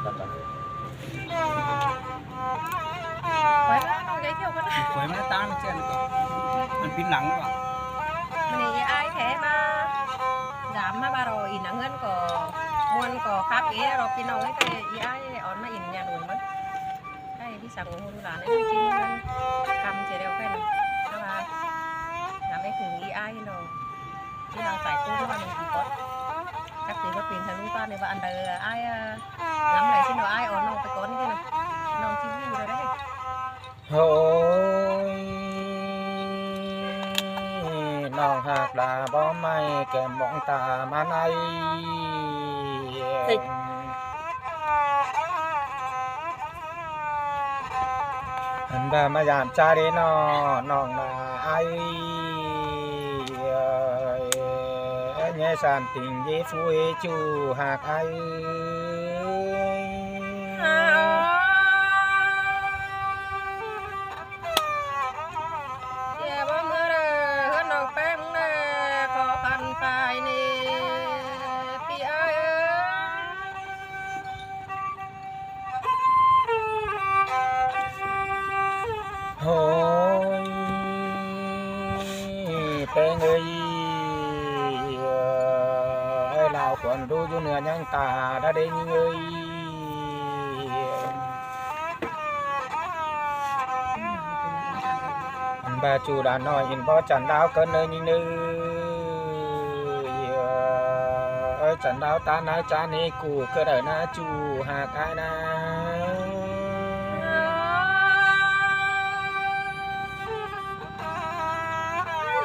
ຂ້ອຍມານ້ອງໃຫຍ່ທ່ຽວກັນນະ ຂ້ອຍມາຕາມເຊັ່ນກັນ ມັນປິ່ນຫຼັງວ່າ ມື້ນີ້ອ້າຍແທ້ມາ ຢາມມາບາໂຣອີນນະ ເຮືອນກໍມ່ວນກໍຄັກເອ ເນາະ ພີ່ນ້ອງເອີຍ ກໍອີອ້າຍອອນມາອີນຍາໜູນເບິ່ງ ໃຫ້ພີ່ສັງໂອໂຫດູຫຼານໃນເລື່ອງຈິງເງິນ ກຳເຈແລ້ວແກ່ນ ແຕ່ວ່າ ຍາມໄດ້ເຖິງອີອ້າຍເນາະ ທີ່ເຮົາສາຍກູນວ່າມັນຄືກົດ ຈັກຊິວ່າເປັນທາງລູກບ້ານນີ້ວ່າອັນໃດອ້າຍ ລຳໄຫຼຊິເນາະ ອ້າຍອອນນ້ອງໄປກ່ອນນີ້ເດີ ນ້ອງຊິຢູ່ແລ້ວເດ້. ໂຫຍ ນ້ອງຮັກລາບໍ່ໄໝ້ແກ້ມມອງຕາມາໄນ ເອີຍ ອັນວ່າມາຢາມຈາເດເນາະ ນ້ອງນາອ້າຍເອີຍ ແຍສານຕິງເຢຟູເອຈູຮັກອ້າຍເອີຍ. ເສຍບໍ່ເມືອເດີ ເຮືອນນ້ອງແປ້ງເດີ ຂໍຄັນປາຍນີ້ ພີ່ອ້າຍເອີຍ. ໂຫຍ ແປ້ງເອີຍ ເອີຍ ລາວຄວນດູຢູ່ເໜືອຍັງຕາດາເດ້ຍິງເອີຍ. ອັນບາຈູດານ້ອຍ ອິນບໍ່ຈັນດາວເກີນເນີຍິງເນີ ເອີຍ ຈັນດາວຕານາຈານີ ກູເກີດເດີນາຈູຮັກອ້າຍນາ.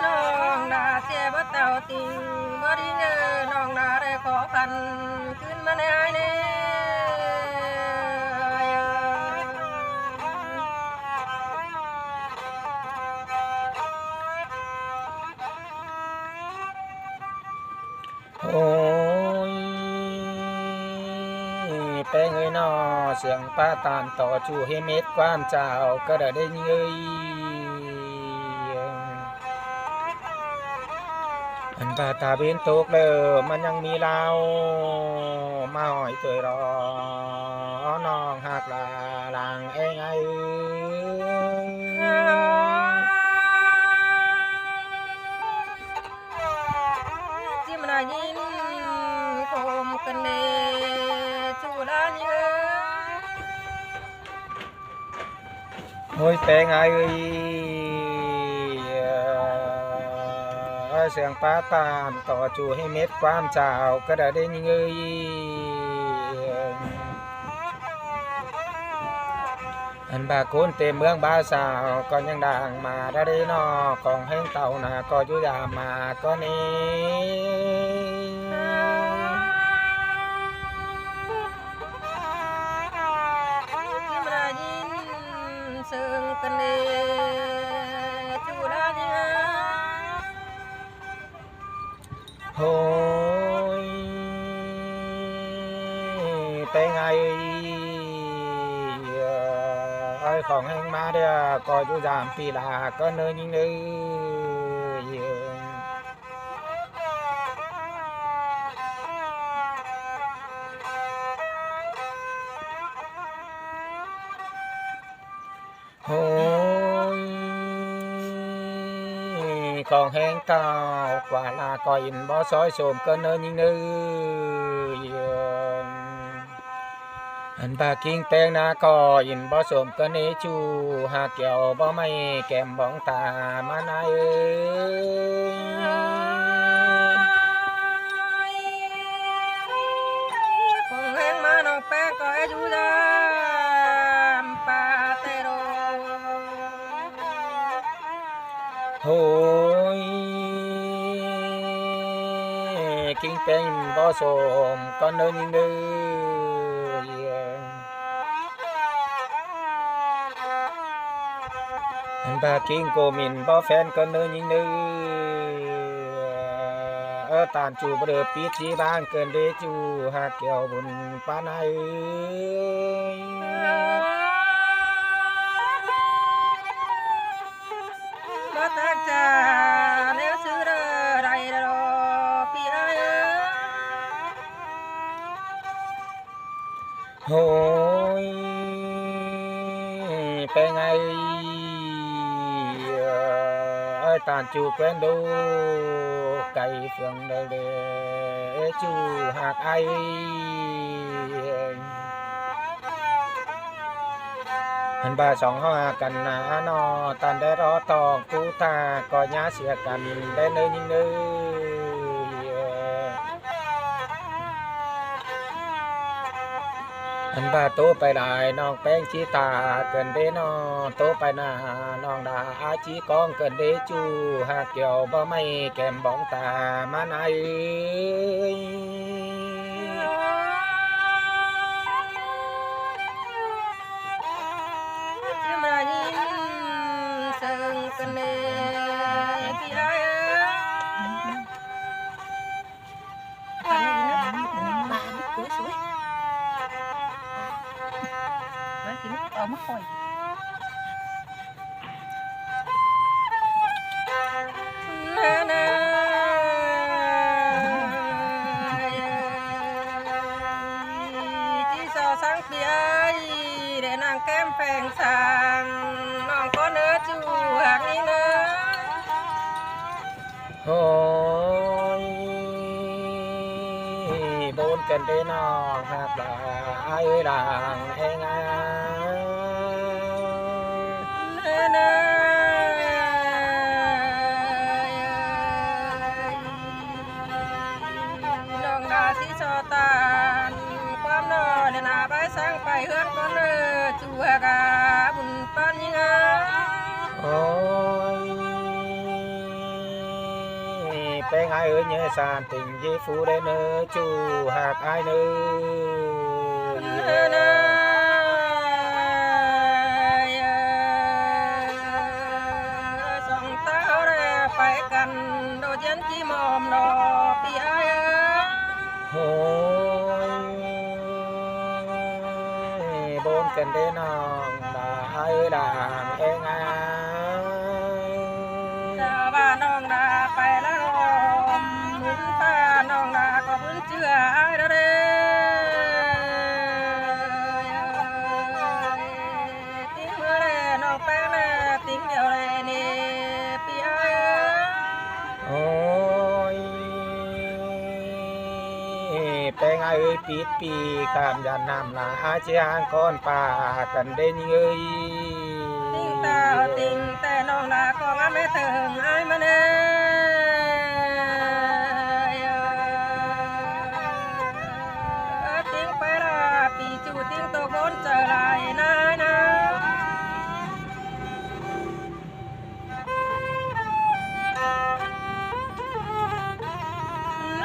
ນ້ອງດາເສຍບໍ່ເຕົາຕິງບໍ່ດີເນີ ນ້ອງດາໄດ້ຂໍຄັນຄືນມາໃນອ້າຍແນ່. ໂອ້ຍ ແປ້ງເອີຍນໍ ສຽງປາຕານຕໍ່ຈູເຮັດເມັດຄວາມເຈົ້າກໍໄດ້ຍິນເອີຍ. ອັນວ່າຕາເວັນຕົກແລ້ວ ມັນຍັງມີລາວມາຫ້ອຍເຕີຍລໍ ນ້ອງຮັກຫຼານແອງໄອເອີຍ. ຈິມນາຍິນໂຄມກັນເນ ຈູລາເອີຍ. ໂອ້ຍ ແປ້ງອ້າຍເອີຍ ສຽງປາຕານຕໍ່ຈູໃຫ້ເມັດຄວາມເຈົ້າກໍໄດ້ຍິນເອີຍ. ອັນບາກຄົນເຕັມເມືອງບາສາວກໍຍັງດັງມາດາເດນໍ ຂອງແຫ່ງເຕົານາກໍຢູ່ຢາມມາກໍນີ້. ໂອ້ຍ ແປ້ງອ້າຍເອີຍ ຂອງແຫ່ງມາເດ ກໍຢູ່ຢາມປີລາກໍເນີຍິງເອີຍ. ໂອ້ຍ ຂອງແຮງເກົ່າກວ່າລາກໍອິນບໍ່ຊອຍໂສມເກີນເນີຍິງເນີ. ອັນບາກິງແປງນາກໍອິນບໍ່ໂສມເກີນເນຈູ ຫາກແກ້ວບໍ່ໄໝ້ແກ້ມບອງຕາມານາເອີຍ. ໂອ້ຍ ໂອ້ຍ ກິງແປງບໍ່ສົມກ່ອນເດີຍິງເດີ. ອັນບາກິງໂກມິນບໍ່ແຟນກ່ອນເດີຍິງເດີ. ເອີ ຕານຈູບໍ່ເດີປິດຈີບາງເກີນເດຈູ ຫາກແກ້ວບຸນປານາເອີຍ. ບໍ່ຕັກຈາແນວຊື່ເດີໄດ້ດອກພີ່ອ້າຍເອີຍ. ໂອ້ ແປ້ງອ້າຍເອີຍ ຕານຈູແກນໂດ ໄກເຟືອງເດີເດ ຈູຮັກອ້າຍເອີຍ. ເຫັນວ່າສອງເຮົາຮັກກັນນາເນາະ ຕານແດດຮອດຕອງກູຕາ ກໍຢ່າເສຍກັນໄດ້ເນີຍິງເດີ. ອັນວ່າໂຕໄປຫຼາຍນ້ອງແປ້ງຈີຕາເກີນເດນ້ອງ ໂຕໄປໜ້ານ້ອງດາອາຈີກ້ອງເກີນເດ ຈູຮັກແກ້ວບໍ່ໄໝ້ແກ້ມບອງຕາມານາເອີຍ. ຈະມາຍິງເຊິ່ງກັນເດ ພີ່ອ້າຍເອີຍ. ປາ ປາ ປາ ປາ ມາກິນ ເອົາມາປ່ອຍ. ຈີຊໍສັງປີອ້າຍ ແລະນາງແກ້ມແພງສາງ ນ້ອງກໍເນີຈູຮັກນີ້ເນີ. ໂອ້ຍ ໂບນກັນເດນ້ອງຮັກຫຼາຍ ອ້າຍເອີຍ ຫຼາງແອງອາຍ. ນ້ອງດາຊິຊໍຕານຄວາມນອນ ແລະນາບາຍສັງໄປເຮືອນກ່ອນເດີ ຈູຮັກອາບຸນປານຍິງອາຍ. ໂອ້ຍ ແປ້ງອ້າຍເອີຍ ເຍສານຕິງເຢຟູໄດ້ເນີ ຈູຮັກອ້າຍເນີ. ສອງຕາເຮົາໄດ້ໄປກັນ ໂດດຢັນຈີມອມດອກ ພີ່ອ້າຍເອີຍ. ໂອ້ຍ ໂບນກັນເດນ້ອງດາເອີຍ ຫຼາງແອງອາຍ. ແຕ່ວ່ານ້ອງດາໄປລະລອມ ບຸນຟ້ານ້ອງດາກໍບຸນເຈື່ອອ້າຍເດີ. ຕິງເດີ ນ້ອງແປ້ງເດີ ຕິງດຽວເລີຍນີ້ ພີ່ອ້າຍເອີຍ. ໂອ້ຍ ແປ້ງອ້າຍເອີຍ ປິດປີກຂ້າມຢ້ານນ້ຳລາ ອາຈະຫາງກ່ອນປາກັນເດ້ຍິງເອີຍ. ຕິງຕາຕິງແຕ່ນ້ອງລາກໍງາມແມ່ເຖິງອ້າຍມາແນ່ ຕິງໄປລາປີຈູ ຕິງຕົກບົນໃຈຫຼາຍນາຍນາ.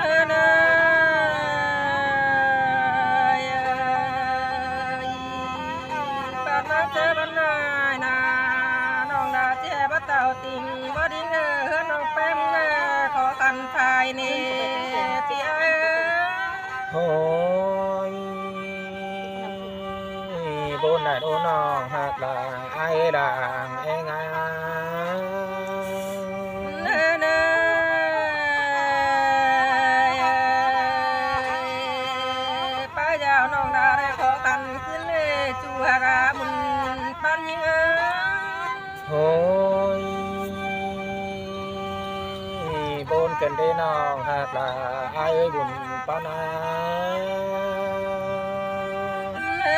ເອີ ບາດມາເຈີບັນນາຍນາ ນ້ອງດາແຈບໍ່ເຕົ້າຕິງບໍ່ດິງເອີ ເຮືອນນ້ອງແປ້ມເອີ ຂໍຄັນພາຍເນ ພີ່ອ້າຍເອີ. ໂອ້ຍ ໂບນນາໂດນ້ອງຮັກຫຼາຍ ອ້າຍເອີຍ ຫຼາງແອງອາຍ. ເນີ ປ້າຍາວນ້ອງດາໄດ້ຂໍກັນຂຶ້ນເດ ຈູຮັກອາບຸນປັນຍິງເອີຍ. ໂອ້ຍ ໂບນກັນເດ້ນ້ອງຮັກຫຼາຍ ອ້າຍເອີຍ ບຸນປານນາ.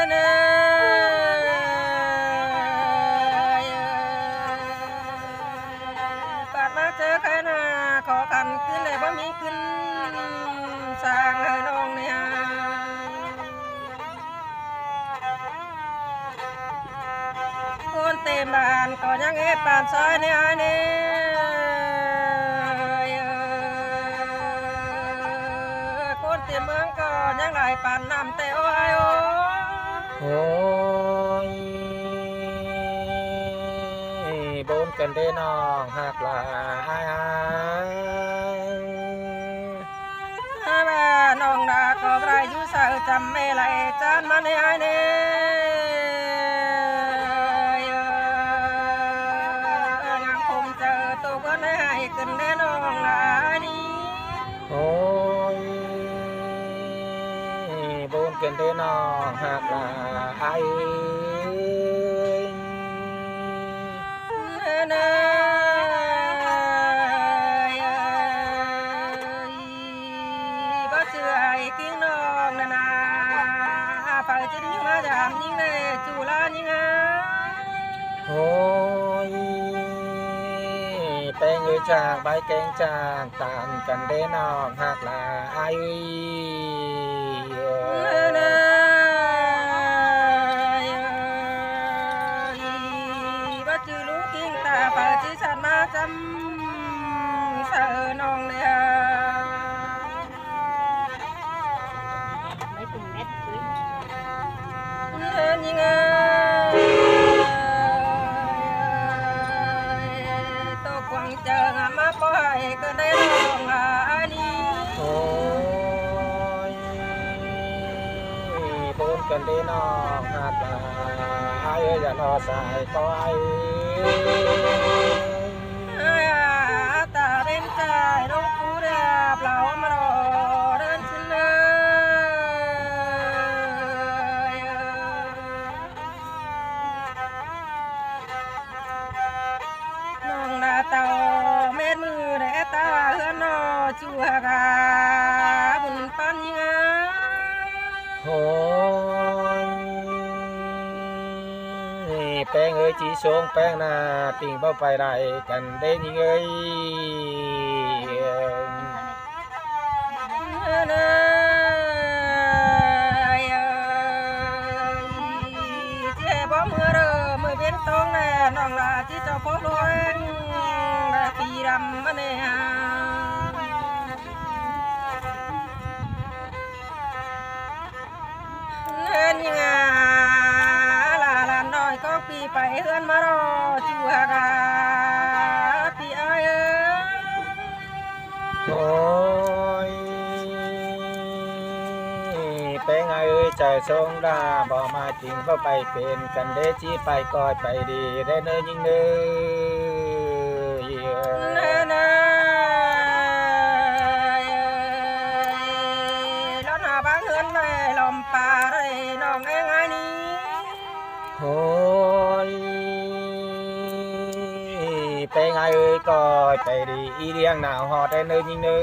ເນີ ບາດມາເຈີໄຄໜ້າ ຂໍກັນຄືນແລະບໍ່ມີຄືນ ສ້າງໃຫ້ນ້ອງເນຍ. ຄົນເຕັມບ້ານກໍຍັງເອປານຊອຍໃນອ້າຍເນ ຄົນເຕັມເມືອງກໍຍັງຫຼາຍປານນ້ຳແຕ່ໂອ້ຍ ໂອ້ຍ ໂບນກັນເດ້ນ້ອງຮັກຫຼາຍ. ວ່ານ້ອງດາກໍບໍ່ໄດ້ຢູ່ໃສ ຈຳແມ່ໄຫຼຈານມາໃນອ້າຍເນ ງາມຄົມເຈີໂຕເພິ່ນໃຫ້ຂຶ້ນແດ່ນ້ອງຫຼາຍນີ້. ໂອ້ຍ ໂບນກັນເດ້ນ້ອງຮັກຫຼາຍ. ຈາກໃບແກງຈາກຕານກັນເດ້ນ້ອງຮັກຫຼາຍເອີຍ. ວ່າຈື່ລູກກິງຕາ ປາຈິສັດມາຈຳ ສະເອີນ້ອງເດີ. ໄດ້ເປັນແມັດເລີຍ ຍິງເອີຍ ຕົກຫວັງເຈີງາມມາປ່ອຍກໍໄດ້ນ້ອງອາຍນີ້. ໂອ້ຍ ໂດນກັນເດ້ນ້ອງຮັກອາຍເອີຍ ຢ່າລໍສາຍກໍອາຍເອີຍ. ອາຍຕາເປັນໃຈລົງກູເດບເລົ່າມາລໍເດີນຊິນເອີຍ. ນ້ອງລາເຕົ້າແມ່ນມືແລຕາເຮືອນນໍຈູຫາກາບຸນປັນຍິງ. ໂອ້ຍ ແປ້ງເອີຍ ຈີຊົງແປ້ງນາ ຕິ່ງເວົ້າໄປໄດ້ກັນເດ້ຍິງເອີຍ. ເອີ ເອີ ເອີ ເຈັບບໍ່ເມື່ອເດີ ເມື່ອເປັນຕ້ອງແລ ນ້ອງຫຼ້າທີ່ເຈົ້າພໍລວງ ແລະສີດຳມະແນງ ເອີ ຍິງອາ ຫຼ້າຫຼານນ້ອຍຂອງພີ່ໄປເຮືອນມາລໍຈູຫາກາ ພີ່ອ້າຍເອີຍ. ໂອ້ຍ ແປ້ງອ້າຍເອີຍ ເຈົ້າຊົງດາ ບໍ່ມາຈິງບໍ່ໄປເປັນກັນເດ້ ຊິໄປກອຍໄປດີໄດ້ເນີຍິງເນີ. ເນີ ເນີ ເອີຍ ລົດຫາບາງເຮືອນໄດ້ ລອມປາໄດ້ ນ້ອງເອີຍ ງ່າຍນີ້. ໂອ້ຍ ແປ້ງອ້າຍເອີຍ ກອຍໄປດີ ອີ່ລຽງໜາວຮອດໄດ້ເນີຍິງເນີ.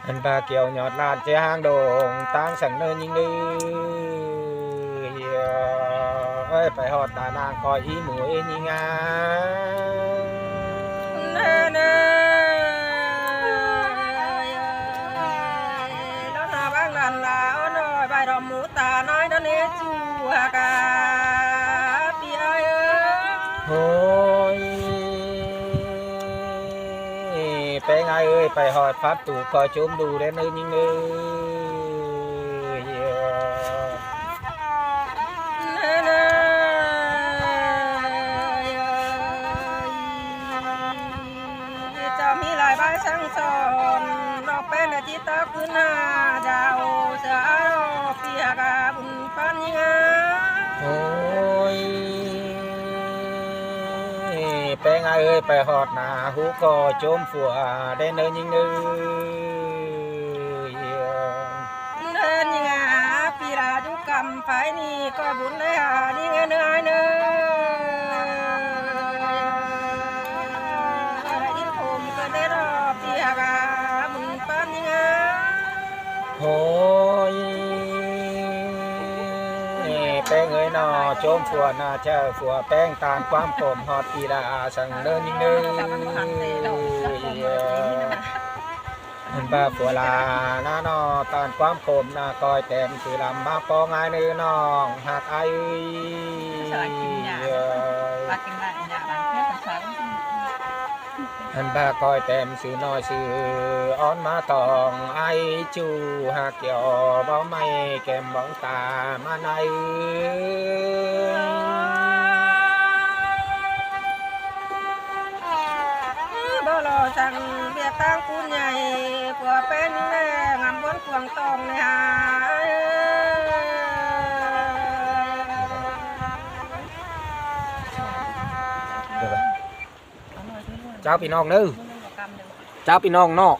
ອັນບາກ່ຽວຍອດລານເຈຫາງດົງ ຕາງສັງເນີຍິງເນີ. ເອີຍ ໄປຮອດຕານາງກອຍອີໝູເອຍິງອາ. ເນີ ເນີ ເອີຍ ເອີຍ ເອີຍ ລົດໜ້າບາງລານລາວນ້ອຍ ບາຍດອກໝູຕານ້ອຍດອນເອຈູຫາກາ ພີ່ອ້າຍເອີຍ. ໂອ້ຍ ແປ້ງອ້າຍເອີຍ ໄປຮອດພັດຕູກອຍຈຸມດູແດ່ເນີຍິງເອີຍ. ເນີ ເນີ ເອີຍ ເຈົ້າມີຫຼາຍບາຍສັ່ງສອນ ນອກແປ້ນແລະຈິດຕາຄືນາດາວ ເສືອອາໂລປຽກອາບຸນປານຍິງອາ. ໂອ້ຍ ແປ້ງອ້າຍເອີຍ ໄປຮອດໜ້າຫູກໍຈົມຝັ່ວແດ່ເນີຍິງເນີ. ເດີນຍິງອາ ປີລາຢູ່ກຳໄຟນີ້ ກໍບຸນໄດ້ຫາຍິງເອີຍເນີອ້າຍເນີ. ໄດ້ຍິນຜົມກໍໄດ້ດອກ ປີຫາກາບຸນປານຍິງອາ. ໂອ້ຍ ແປ້ງເອີຍນໍ ໂຈມຂົວໜ້າເຈົ້າ ຂົວແປ້ງຕານຄວາມຂົມ ຮອດປີລາສັງເນີຍິງເນີ. ເອີ ມັນບາກຂົວລານະນໍ ຕານຄວາມຂົມນະ ກອຍແຕ້ມຊື່ລຳມາປໍງ່າຍເນີນ້ອງຮັກອ້າຍເອີຍ. ອັນບາກອຍແຕ້ມຊື່ນ້ອຍຊື່ອ່ອນມາຕ້ອງ ອ້າຍຈູຫາກກ່ຽວເວົ້າໄມ້ແກ້ມມອງ ຕາມານາຍເອີຍ. ບໍ່ລໍສັ່ງວຽກຕ່າງປູນໃຫຍ່ ກວ່າເປັນແມ່ງາມບົນກວາງຕອງໃນຫາ. ເຈົ້າພີ່ນ້ອງເດີ ເຈົ້າພີ່ນ້ອງເນາະ.